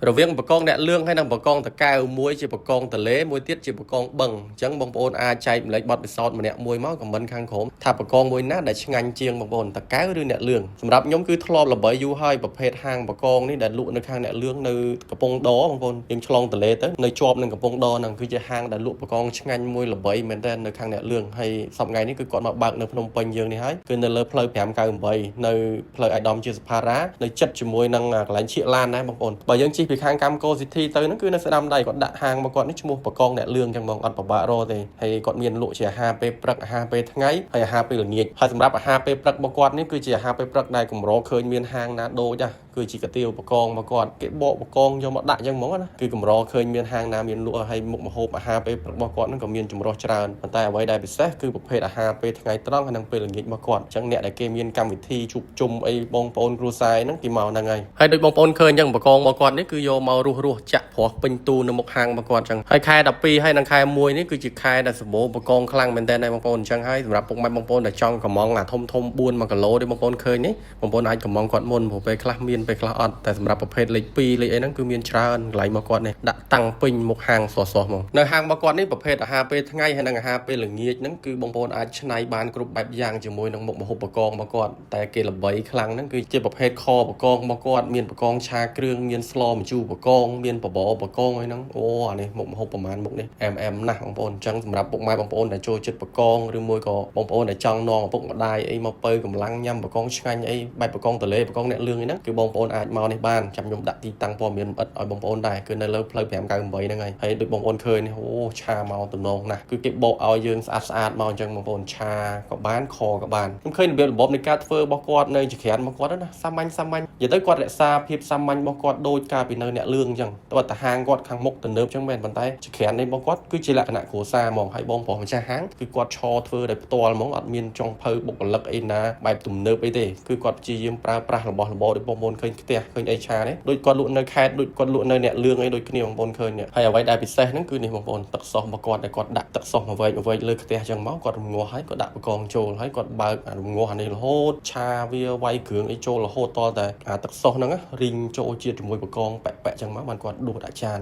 រវាងបកងអ្នកលឿងហើយនិងបកងតកែវមួយជាបកងតលេមួយទៀតជាបកងបឹងអញ្ចឹងបងប្អូនអាចចែកម្លែកបទពិសោធន៍ម្នាក់មួយមកខមមិនខាងក្រោមថាបកងមួយណាដែលឆ្ងាញ់ជាងបងប្អូនតកែវឬអ្នកលឿងសម្រាប់ខ្ញុំគឺធ្លាប់ល្បីយូរហើយប្រភេទហាងបកងនេះដែលលក់នៅខាងអ្នកលឿងនៅកំពង់ដបងប្អូនយើងឆ្លងតលេទៅនៅជាប់នឹងកំពង់ដហ្នឹងគឺជាហាងដែលលក់បកងឆ្ងាញ់មួយល្បីមែនតើនៅខាងអ្នកលឿងហើយសប្តាហ៍ថ្ងៃនេះគឺគាត់មកបើកនៅភ្នំពេញយើងនេះហើយគឺនៅលើផ្លូវ598នៅផ្លូវអាយដាមជាសផារ៉ានៅចិត្តជាមួយនឹងកន្លែងឈៀកឡានដែរបងប្អូនបើយើងជិះពីខាងកម្មកូស៊ីធីទៅហ្នឹងគឺនៅស្ដាំដៃគាត់ដាក់ហាងរបស់គាត់នេះឈ្មោះបកងអ្នកលឿងចឹងបងអត់ពិបាករកទេហើយគាត់មានលក់ជាអាហារពេលព្រឹកអាហារពេលថ្ងៃហើយអាហារពេលល្ងាចហើយសម្រាប់អាហារពេលព្រឹករបស់គាត់នេះគឺជាអាហារពេលព្រឹកដែលកម្រឃើញមានហាងណាដូចណាគឺជាកាទៀវបកងរបស់គាត់គេបកបកងយកមកដាក់ចឹងហ្មងណាគឺកម្រឃើញមានហាងណាមានលក់ហើយមុខម្ហូបអាហារពេលព្រឹករបស់គាត់ហ្នឹងក៏មានចម្រុះច្រើនប៉ុន្តែអ្វីដែលពិសេសគឺប្រភេទអាហារពេលថ្ងៃត្រង់ហើយនិងពេលល្ងាចរបស់គាត់អញ្ចឹងអ្នកដែលគេមានកម្មវិធីជួបជុំអីបងប្អូនគ្រួសារហ្នឹងគេមកហ្នឹងហើយហើយដូចបងប្អូនឃើញអញ្ចឹងបកងរបស់គាត់នេះគឺយកមករស់រស់ចាក់ព្រោះពេញទូនៅមុខហាងរបស់គាត់អញ្ចឹងហើយខែ12ហើយនិងខែ1នេះគឺជាខែដែលសម្បូរបកងខ្លាំងមែនទែនដែរបងប្អូនអញ្ចឹងហើយសម្រាប់ពុកម៉ែបងប្អូនដែលចង់កំងអាធំធំ4 1គីឡូទេបងប្អូនឃើញនេះបងប្អូនអាចកំងគាត់មុនព្រោះពេលខ្លះមានពេលខ្លះអត់តែសម្រាប់ប្រភេទលេខ2លេខអីហ្នឹងគឺមានច្រើនកន្លែងរបស់គាត់នេះដាក់តាំងពេញមុខហាងសោះសោះហ្មងនៅហាងរបស់គាត់នេះប្រភេទអាហារពេលថ្ងៃហើយនិងអាហារពេលល្ងាចហ្នឹងគឺបងប្អូនអាចច្នៃបានគ្រប់បែបយ៉ាងជាមួយនឹងមុខម្ហូបបកងរបស់គាត់តែគេល្បីខ្លាំងហ្នឹងគឺជាប្រភេទខបកងរបស់គាត់មានបកងឆាគ្រឿងមានស្លម្ជូរបកងមានបបរបកងអីហ្នឹងអូអានេះមុខម្ហូបប្រហែលមុខនេះអែមអែមណាស់បងប្អូនអញ្ចឹងសម្រាប់ពុកម៉ែបងប្អូនដែលចូលចិត្តបកងឬមួយក៏បងប្អូនដែលចង់នាំឪពុកម្ដាយអីមកពៅកម្លាំងញ៉ាំបកងឆ្ងាញ់អីបែបបកងតលេបកងអ្នកលឿងអីហ្នឹងគឺបងប្អូនអាចមកនេះបានចាំខ្ញុំដាក់ទីតាំងព័ត៌មានលម្អិតឲ្យបងប្អូនដែរគឺនៅលើផ្លូវ598ហ្នឹងហើយហើយដូចបងប្អូនឃើញនេះអូឆាមកតំណងណាស់គឺគេបកឲ្យយើងស្អាតស្អាតមកអញ្ចឹងបងប្អូនឆាក៏បានខក៏បានខ្ញុំឃើញរបៀបរបបនៃការធ្វើរបស់គាត់នៅចក្រានរបស់គាត់ណាសាមញ្ញសាមញ្ញនិយាយទៅគាត់រក្សាភាពសាមញ្ញរបស់គាត់ដូចកាលពីនៅអ្នកលឿងអញ្ចឹងតែតាហាងគាត់ខាងមុខទំនើបអញ្ចឹងមែនប៉ុន្តែចក្រាននេះរបស់គាត់គឺជាលក្ខណៈគ្រួសារហ្មងហើយបងប្រុសម្ចាស់ហាងគឺគាត់ឈរធ្វើដោយផ្ទាល់ហ្មងអត់មានចុងភៅបុគ្គលិកអីណាបែបទំនើបអីទេគឺគាត់ព្យាយាមប្រើប្រាស់របស់របរដូចបងប្អូនឃើញផ្ទះឃើញអីឆានេះដូចគាត់លក់នៅខេត្តដូចគាត់លក់នៅអ្នកលឿងអីដូចគ្នាបងប្អូនឃើញនេះហើយអ្វីដែលពិសេសហ្នឹងគឺនេះបងប្អូនទឹកសុសរបស់គាត់ដែលគាត់ដាក់ទឹកសុសមកវែកមកវែកលើខ្ទះអញ្ចឹងមកគាត់រងាស់ហើយគាត់ដាក់បកងចូលហើយគាត់បើកអារងាស់អានេះរហូតឆាវាវាយគ្រឿងអីចូលរហូតតតែអាទឹកសុសហ្នឹងរីងចូលជាតិជាមួយបកងប៉ែកប៉ែកអញ្ចឹងមកបានគាត់ដួសដាក់ចាន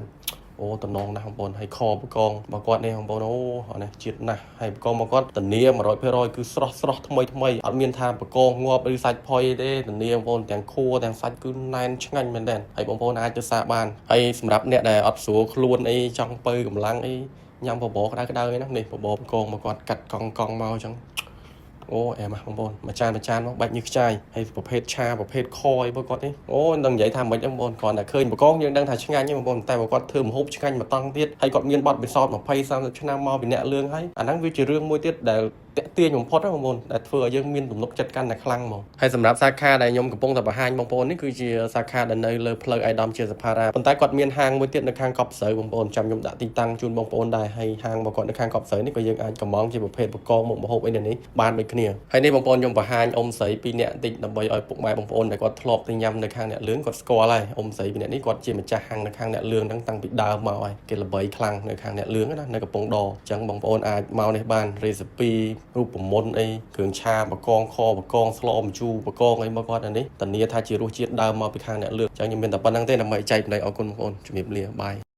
អូតំណងណាស់បងប្អូនហើយខបកងរបស់គាត់នេះបងប្អូនអូអានេះជាតិណាស់ហើយបកងរបស់គាត់ធានា100%គឺស្រស់ស្រស់ថ្មីថ្មីអត់មានថាបកងងាប់ឬសាច់ផុយទេធានាបងប្អូនទាំងខួរទាំងសាច់គឺណែនឆ្ងាញ់មែនទែនហើយបងប្អូនអាចទៅសាកបានហើយសម្រាប់អ្នកដែលអត់ស្រួលខ្លួនអីចង់ពៅកម្លាំងអីញ៉ាំបបរក្តៅក្តៅអីហ្នឹងនេះបបរបកងរបស់គាត់កាត់កង់កង់មកអញ្ចឹងអូអែមបងប្អូនមួយចានមួយចានមកបាច់ញើសខ្ចាយហើយប្រភេទឆាប្រភេទខអីរបស់គាត់នេះអូនឹងនិយាយថាមិនហ្នឹងបងប្អូនគ្រាន់តែឃើញបកងយើងដឹងថាឆ្ងាញ់ទេបងប្អូនតែបើគាត់ធ្វើម្ហូបឆ្ងាញ់មួយតង់ទៀតហើយគាត់មានបទពិសោធន៍20 30ឆ្នាំមកពីអ្នកលឿងហើយអាហ្នឹងវាជារឿងមួយទៀតដែលតាក់ទាញបំផុតណាបងប្អូនដែលធ្វើឲ្យយើងមានទំនុកចិត្តកាន់តែខ្លាំងហ្មងហើយសម្រាប់សាខាដែលខ្ញុំកំពុងតែបង្ហាញបងប្អូននេះគឺជាសាខាដែលនៅលើផ្លូវអៃដាមជាសផារ៉ាប៉ុន្តែគាត់មានហាងមួយទៀតនៅខាងកប់ស្រូវបងប្អូនចាំខ្ញុំដាក់ទីតាំងជូនបងប្អូនដែរហើយហាងរបស់គាត់នៅខាងកប់ស្រូវនេះក៏យើងអាចកំងជាប្រភេទបកងមុខម្ហូបអីនេះបានដូចគ្នាហើយនេះបងប្អូនខ្ញុំបង្ហាញអ៊ំស្រីពីរនាក់តិចដើម្បីឲ្យពុកម៉ែបងប្អូនដែលគាត់ធ្លាប់ទៅញ៉ាំនៅខាងអ្នកលឿងគាត់ស្គាល់ហើយអ៊ំស្រីពីរនាក់នេះគាត់ជាម្ចាស់ហាងនៅខាងអ្នកលឿងហ្នឹងតាំងពីដើមមកហើយគេល្បីខ្លាំងនៅខាងអ្នកលឿងណានៅកំពង់ដអញ្ចឹងបងប្អូនអាចមកនេះបានរេស៊ីពីរូបមន្តអីគ្រឿងឆាបកងខបកងស្លម្ជូរបកងអីមកគាត់អានេះធានាថាជារសជាតិដើមមកពីខាងអ្នកលឿងអញ្ចឹងខ្ញុំមានតែប៉ុណ្្នឹងទេដើម្បីចែកម្លែកអរគុណបងប្អូនជំរាបលាបាយ។